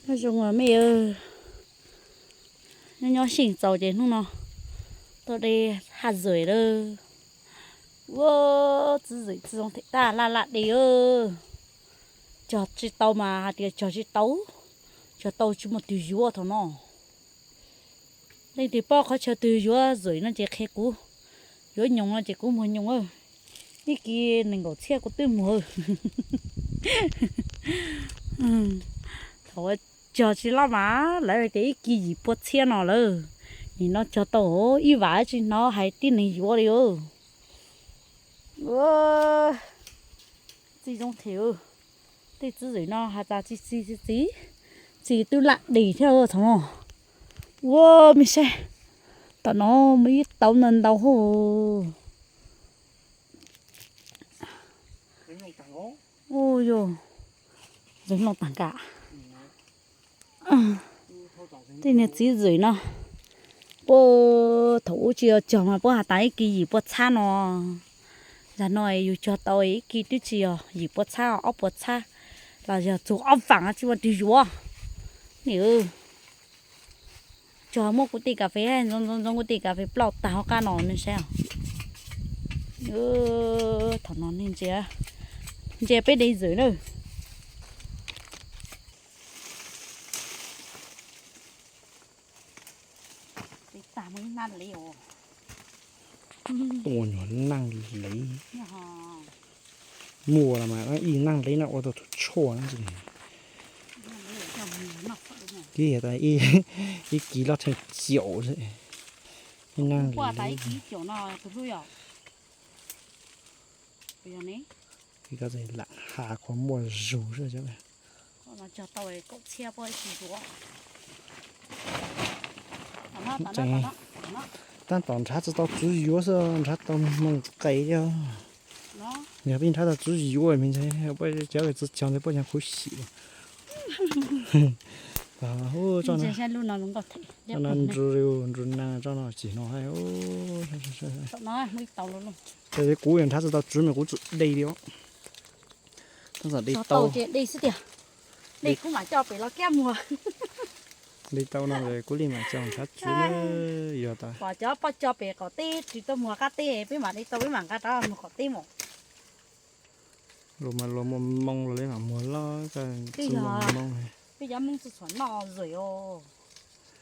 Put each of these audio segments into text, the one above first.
Nyob zoo mej, nyob nyob zeej txaus ces hnub no tuaj de haj zwm lawm. Ua, txiv zwm txiv zoo them tag laj laj de. Cog tsis tau mas hais tias cog tsis tau, cog tau tsis muaj twg yuav thaum no. Leej twg paub qhov chaw twg yuav zwm no ces qhia kuv, yuav nyoos no ces kuv muag nyoos. Ib kis nees nkaum txhiab kuv twb muag. Thaum cog tsis loj mas lawv tias ib kis yim pua txhiab no lawm. Nim no cog tau ib vam tsis hnov hais tib neeg yuav li. Txiv zoo them, tej txiv zwm no has tas txiv txiv txiv txiv, txiv twb laj dim thiab thaum no. Ua, mej saib, tom no muaj ib tauv ntau ntau hauv. Ua, yog zeeg loo tag nkaus. Tej niag txiv zwm no, puag thaum ub tsis yog cog mas puab has tas ib kis yim pua txhab no. Zag no yus cog tau ib kis twb tsis yog yim pua txhab, ob pua txhab los yog txug ob vam tsis muaj twg yuav. Nim cog muab kuv tej kas fes ntxoov ntxoov kuv tej kas fes plauj tag hauv qab no nej saib. Thaum no nej ntsia, ntsia peb de zwm na. Tua nyuag neeg lev. Muaj los mas ib neeg lev no ua tau tus tshuaj no. Kib tas ib kis loj tsheej caum li. Ib neeg lev. Kib ko lam has qhuav muaj zug xwb. Tab tom nrhav tsis tau txiv yuav xwb, nrhav tau moog qes thiab. Yog peb nrhav tau txiv yuav me ntxhais, puab cov txiv cog ntawd puab cov khuv xim. Nrug, nrug neeg tso no cig no. Kuv yog nrhav tsis tau txiv mas kuv tsuas de li os. Tab sis de tau, de tau no kuv li mam coj nrhav txiv na. Yog tas pom cov poj cov pem qaum teb tsis tau muag qab teb, peb mam de tau peb mam nqa rov muag qaum teb mus. Luag mas luag muaj moo los li mam muag loj, peb cov Hmoob txhua txhua noj zwm os,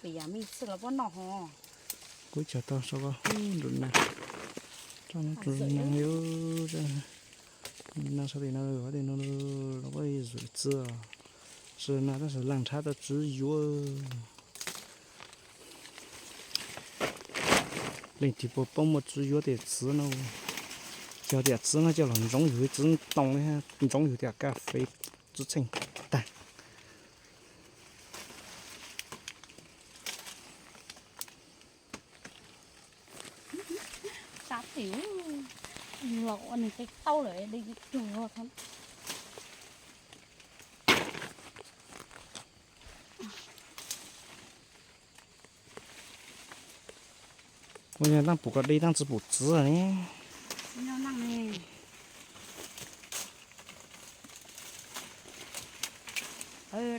pem yam me txhij los puab noj ho. Kuv cog tau so ko nrug neeg, tso no nrug neeg li. No sab tim no, tim no los puab zwm txiv, tsis na tab sis leej nrhav tau txiv yuav. Leej twg puas paub muaj txiv yuav tias txiv no, cog tias txiv no coj los ntsoov yug txiv ntoo li, ntsoov yug tias kas fes txiv txheej tag. Sab tim los ua nws qe taub lawm, de tsuag. Ua yog taab pum ko de taab tsi pum txiv ne.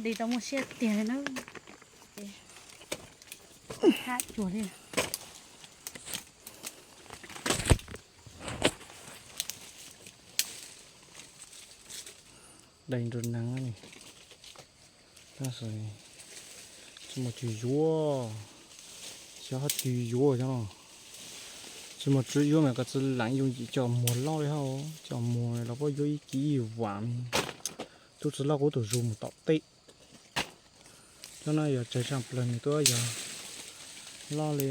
De tau muaj siab tiag li na. Hab cuag li. Dai nrug neeg, tab sis tsis muaj twg yuav, xyov hab twg yuav cov no. Tsis muaj txiv yuav mas koj txiv leej yooj yim coj muag loj li hab, coj muag los puab yuav ib kis ib vam. Tub txiv loj kuv tus zug mus tom teb. Cov no yog tsawg tshaaj plawg nws tuaj yog loj li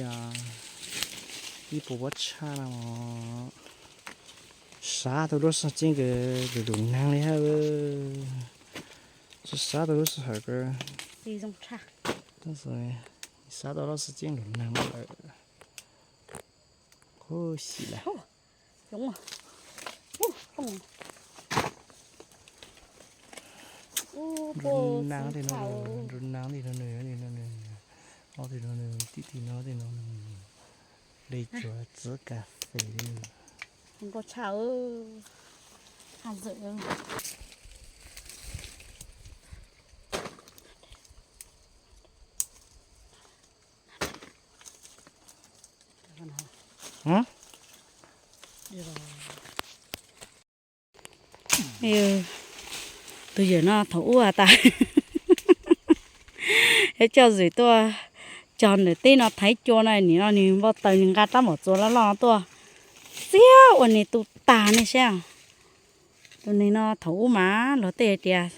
ib puas pob tshaj no. Sav tau lub sij hawm tseeb kws lwm lwm neeg li hab, tsis sav tau lub sij hawm kws, tab sis sav tau lub sij hawm tseeb lwm neeg lawm. Khuv xim lawm. Nrug neeg, nrug neeg li no nws, ob tug no nws, tib tug no tib no nws, de cuag txiv kas fes li. Nkauj tshaj, haj zwm. Tus yawm no thaum ub has tas yuav coj Zwm tuaj cog ntawm teb no thaiv cua no, nim no nws npau taws nws nqa rab maum txuas loj loj tuaj txiav ua nws tu tag nej saib. Tus neeg no thaum ub mas luag tej hais tias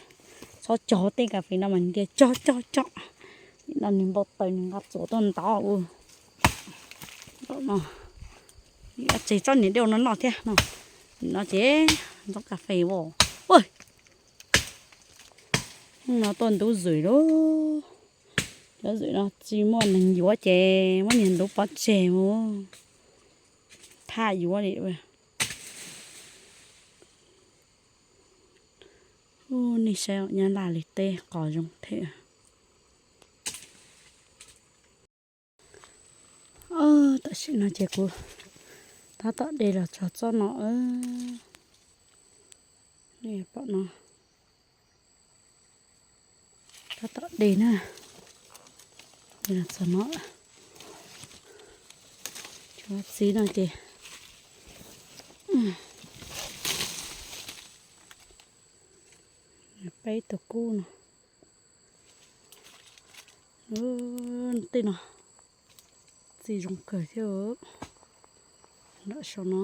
txhob cog tej kas fes no mas nws tias cog cog cog. Nim no nws npau taws nws nqa txuas tuaj ntov ua no. Tseg tsob niag dej no noj thiab no. Nim no ces ntxoov kas fes as. Hnub no tuaj ntub Zwm lauj. Cov Zwm no tsis muaj neeg yuav ces muab niag ntub pov tseg mus thaj yuav li. Nej saib Nyab Laj li teb qos zoo thiab. Tam sim no ces kuv tab tom de los txog tsob no. Nej pom no, tab tom de na. De los txog no, cov txiv no ces peb tus kub no. Tej no txiv zoo kawg thiab. Nram saum no